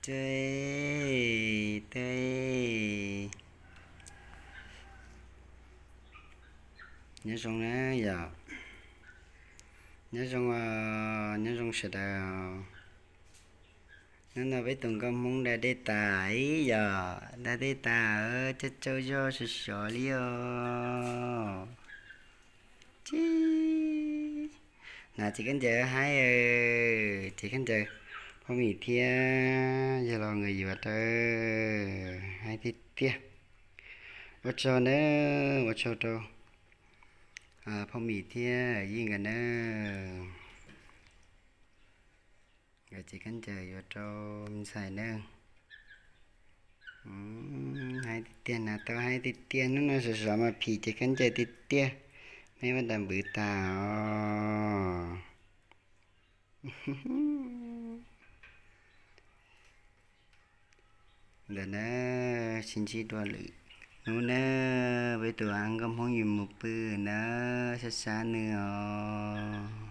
Teb, teb. Nyob zoo na yom. Nyob zoo, nyob zoo sawv daws. Hnub no peb tus nkauj Hmoob da dej tas ib yom, da dej tas, coj coj zog sov sov li os. Tib, na ces khaub ncaws haib, ces khaub ncaws, Phauj Mim thiab yawg laus nkawd yuav rau, haib tiag tiag. Ua tsaug na, ua tsaug rau Phauj Mim thiab Yeej nkawd na. Nkawd ces khaub ncaws yuav rau me ntxhais na. Haib tiag tiag na, tau haib tiag tiag, hnub no sov sov mas phim ces khaub ncaws tiag tiag, meb vaj das npwv tas os. Ntawm na, sib ntsib dua lwm hnub na, peb tus nkauj Hmoob yuav mus pw na, sab sab nws os.